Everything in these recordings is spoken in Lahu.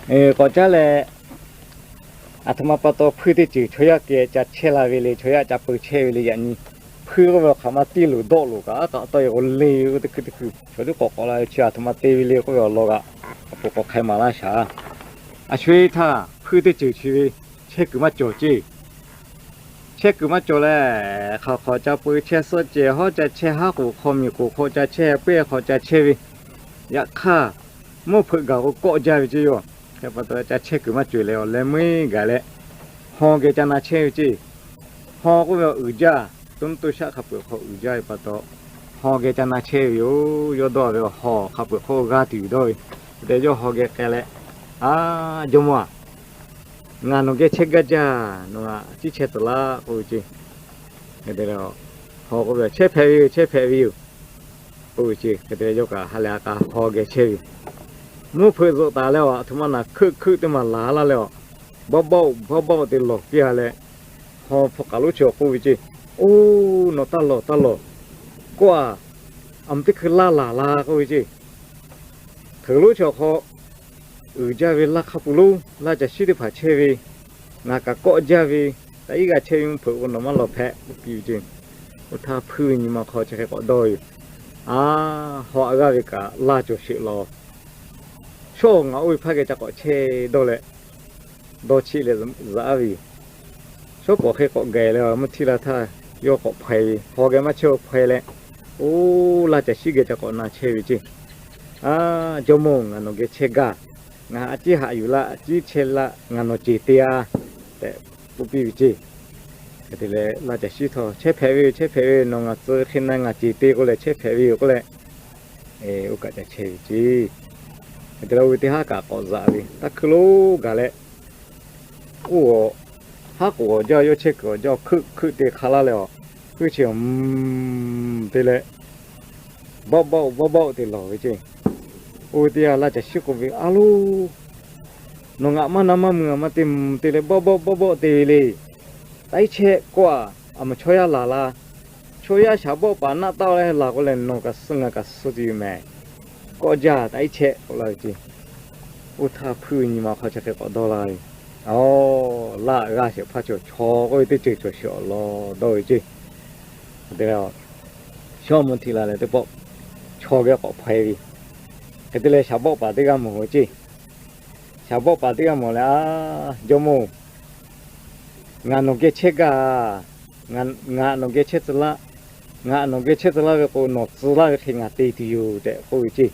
K'awꞈ caˉ leh, aˬ htoꞈ ma pa taw hpuiˇ teˇ ceuˬ chaw yaˇ geh ca chehˇ la ve le, chaw yaˇ ca peu chehˇ ve le, yaꞈ nyi hpuiˇ k'oˆ ve awˬ hk'aˬ ma tiˇ loˍ dawˆ loˍ kaꞈ, a kaꞈ taw e k'o le ve k'o, teˇ hkui teˇ hkui chaw tiˉ k'awꞈ k'awꞈ la ve chi aˬ htoꞈ ma te ve le k'oˆ ve awˬ lawn kaꞈ, awˬ pon k'awꞈ hk'ai maˍ laˇ shaˍ. A shu e htaˇ hpuiˇ teˇ ceuˬ chi ve chehˇ kuiˬ maˇ cawˬ ceˇ. Chehˇ kuiˬ maˇ cawˬ leh, hk'aˬ hk'awꞈ ca peu chehˇ, suhˆ cehˬ hawˉ ca chehˇ, haˉ k'oˍ hk'aw miˬ k'oˍ hk'aw ca chehˇ, pehˇ hk'aw ca chehˇ ve. Yaꞈ hk'aˇ, mvuhˇ hpeuꞈ gaˬ k'o kawˆ jaˇ ve ceˇ yoˬ. Hk'e pa taw ca chehˇ kuiˬ maˇ cawˬ leh, awˬ leh meuˇ gaˬ leh, haw geh ca na chehˇ ve ceˇ. Haw k'oˆ ve awˬ uiˍ jaˇ, to nuˇ to shaˆ hk'a peuˬ hk'aw uiˍ jaˇ ve pa taw, haw geh ca na chehˇ ve yoˬ. Yawˇ dawˇ ve awˬ haw hk'a peuˬ hk'aw g'aˇ tuˬ dawˇ ve, hk'e te yawˇ haw geh k'ai leh, A, jawˇmawˇ-aˬ, ngaˬ nawˬ geh chehˇ gaˇ jaˇ. Nawˬ ngaˬ ciˉ chehˇ tcuh laˇ k'oˆ ve ceˇ. Hk'e te leh, haw k'oˆ ve, Chehˇ hpehꞈ ve yoˬ, chehˇ hpehꞈ ve yoˬ k'oˆ ve ceˇ. Hk'e te leh yawˇ kaꞈ ha lehˬ a k'a haw geh chehˇ ve. Mvuhˇ hpeuꞈ zuhꞈ taˍ leh, aˬ htoꞈ ma naˬ hkeuˆ hkeuˆ teˇ maˬ laˬ laˇ leh, a, bawˆ bawˆ bawˆ bawˆ te lawˬ piˇ a leh, haw hpaw k'aˬ lonˉ chi awˬ k'oˆ ve ceˇ. Oˇ, nawˬ taˇ lawˬ, taˇ lawˬ. Kawˆ a, aˬ mvuhˇ teˇ hkui laˇ laˬ la k'oˆ ve ceˇ. Hk'aˬ lonˉ chi awˬ hk'aw uiˍ jaˇ ve laˇ hk'a peuˬ lonˉ, laˇ caˬ shiˉ teˇ hpaˍ chehˇ ve, ngaˬ kaꞈ kawˆ jaˇ ve, taˇ iˉ g'a chehˇ ve mvuhˇ hpeuꞈ k'o nawˬ maˇ lawˬ hpehꞈ k'oˆ piˇ ve ceˇ. Oˇ htaˇ hpuiˇ ve nyi ma hk'aw chi hk'e k'awꞈ dawˇ ve yoˬ. A, haw aꞈ g'aˇ ve kaꞈ laˇ cawˬ sheˍ laˬ. Shawˉ ngaˬ oˇ ve hpaˇ geh ca k'awꞈ chehˇ dawˇ leh, dawˇ cheˆ leh zaꞈ ve yoˬ. Shawˉ pawˍ hk'e k'awꞈ gaˬ leh, mvuhˇ htiˇ la htaˇ yawˇ k'awꞈ hpaw ve, haw geh maˇ chehˇ-o hpaw leh, Oˇ, laˇ caˬ shiˉ geh ca k'awꞈ na chehˇ ve ceˇ. A, jawˇmawˇ-oˬ, ngaˬ nawˬ geh chehˇ gaˇ. Ngaˬ a ciˉ haꞈ yuˬ laˇ, a ciˉ chehˇ laˇ, ngaˬ nawˬ ceˬ te-a tehꞈ k'oˆ piˇ ve ceˇ. Hk'e te leh laˇ caˬ shiˉ htawˇ, Chehˇ hpehꞈ ve yoˬ, chehˇ hpehꞈ ve yoˬ. Nawˬ ngaˬ tcuh ve hk'e na ngaˬ ceˬ te k'oˆ leh chehˇ hpehꞈ ve yoˬ k'oˆ leh, oˇ kaꞈ ca chehˇ ve ceˇ. Hk'e te leh oˇ ve teˇ haˉ kaꞈ k'awꞈ zaꞈ ve, taˇ hkuiˇ lonˉ gaˬ leh, oˇ, haˉ k'oˍ awˬ jaˇ, yawˇ chehˇ kuiˬ awˬ jaˇ, hkeuˆ hkeuˆ te hk'a laˇ leh, a, heuˆ chi a te leh, bawˆ bawˆ bawˆ bawˆ te lawˬ ve ceˇ. Oˇ ve teˇ yanˇ laˇ caˬ shiˉ k'oˆ ve, A loˬ, nawˬ ngaˬ maˇ na maˇ mui a ma te mui te leh bawˆ bawˆ bawˆ bawˆ te ve le. Taˇ iˉ chehˇ kawˆ a, aˬ meuꞈ chaw yaˇ laˬ la. Chaw yaˇ shaˍ bawˆ paˍ naˆ taˆ-o leh laˬ k'o leh nawˬ kaꞈ suh ngaˬ kaꞈ suh tuˬ yoˬ mehˍ. Kawˆ jaˇ, taˇ iˉ chehˇ k'oˆ laˇ ve ceˇ. Oˇ htaˇ hpuiˇ ve nyi ma hk'aw chi hk'e k'awꞈ dawˇ laˇ ve, Aˬ, laˇ g'aˇ shehˍ hpaˇ chaw chaw k'oˆ ve teˇ ceuˬ cawˬ sheˍ awˬ lawn dawˇ ve ceˇ. Hk'e te leh, shawˉ mvuhˇ htiˇ la leh teˇ pawˆ chaw geh k'awꞈ hpaw ve. Hk'e te leh shaˍ bawˆ paˍ teˇ g'aˇ mawˬ ve ceˇ. Shaˍ bawˆ paˍ teˇ g'aˇ mawˬ leh, A, jawˇmawˇ-oˬ, ngaˬ nawˬ geh chehˇ gaˇ. Ngaˬ nawˬ geh chehˇ tcuh laˇ. Ngaˬ nawˬ geh chehˇ tcuh laˇ ve k'o, nawˬ tcuh laˇ ve hk'e ngaˬ te tuˬ yoˬ tehꞈ k'oˆ ve ceˇ.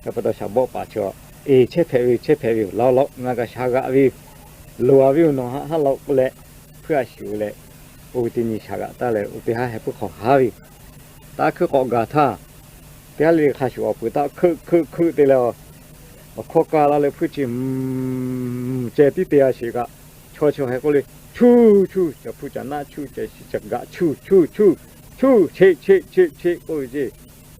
Hk'e pa taw shaˍ bawˆ paˍ chi, Eˬ, chehˇ hpehꞈ ve yoˬ, chehˇ hpehꞈ ve yoˬ, laˬ-oꞈ law, ngaˬ kaꞈ shaˍ g'aꞈ ve yoˬ. Loˍ a ve yoˬ nawˬ haˆ haˆ law k'oˆ leh, hpuiˇ a shuˍ leh, oˇ ve teˇ nyi shaˍ g'aꞈ taˍ leh, oˇ teˇ haˉ heh puiˉ hk'aw haˉ ve yoˬ. Taˇ hkuiˇ k'awꞈ gaˬ htaˇ, teˇ haˉ le hk'a shuˍ awˬ peuˬ taˇ hkuiˆ hkuiˆ hkuiˆ te leh, awˬ hkawˇ kaˇ laˇ leh hpuiˇ chi mvuhˬ ceh tiˉ te a sheˍ kaꞈ, chaw chi heh k'oˆ le, Chuˇ, chuˇ, caˬ hpu caˬ naˆ chuˇ, caˬ shiˉ caˬ gaꞈ chuˇ, chuˇ, chuˇ, chuˇ, cheˆ, cheˆ, cheˆ, cheˆ k'oˆ ve ceˇ.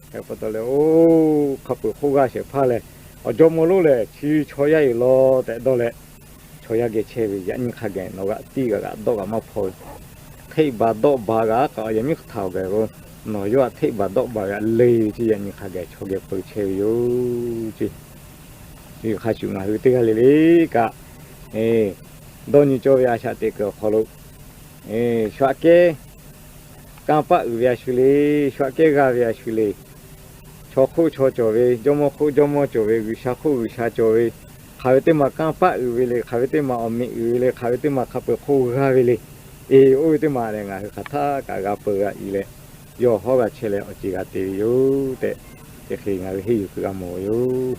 Hk'e pa taw leh, oˇ, hk'a peuˬ hk'oˆ g'aˇ shehˍ hpaˇ lehˬ, Awˬ jawˇmawˇ lonˉ lehˬ, chi chaw yaˇ yoˬ law tehꞈ dawˇ leh, chaw yaˇ geh chehˇ ve, Yaꞈ nyi hk'a gaˬ nawˬ g'aꞈ tiˇ g'aꞈ g'aꞈ dawˆ g'aꞈ maˇ hpaw ve, hteˆ baˬ dawˆ baˬ g'aꞈ kaꞈ yaꞈ nyi hk'aˬ htaˇ g'aꞈ k'o, nawˬ yawˇ htaꞈ hteˆ baˬ dawˆ baˬ g'aꞈ le ve ceˇ. Yaꞈ nyi hk'a gaˬ chaw geh peu chehˇ ve yoˬ ceˇ. Hk'a shuˍ ngaˬ hui teˇ g'aˇ le le kaꞈ, dawˇ nyi cawˇ ve a shaꞈ teꞈ kuiˬ awˬ hk'aw lo, shu aꞈ kehˉ kanˇ paˆ uiˍ ve a shu le, shu aꞈ kehˉ g'aˇ ve a shu le. Chaw hk'oˆ chaw cawˬ ve, jawˇmawˇ hk'oˆ jawˇmawˇ cawˬ ve, G'uiˬsha hk'oˆ G'uiˬsha cawˬ ve, hk'aˬ ve teˇ maˬ kanˇ paˆ uiˍ ve le, hk'aˬ ve teˇ maˬ awˬ meꞈ uiˍ ve le, hk'aˬ ve teˇ maˬ hk'a peuˬ hk'oˆ g'aˇ ve le. Eˬ, oˇ ve teˇ maˬ lehˬ ngaˬ hui hk'aˬ htaˇ kaꞈ g'a peu g'a i leh, yawˇ hawˉ g'a chehˇ leh awˬ ceˬ g'a te ve yoˬ tehꞈ, teˇ hk'e ngaˬ hui henˇ yuˬ kuiˬ g'a mawˬ ve yoˬ.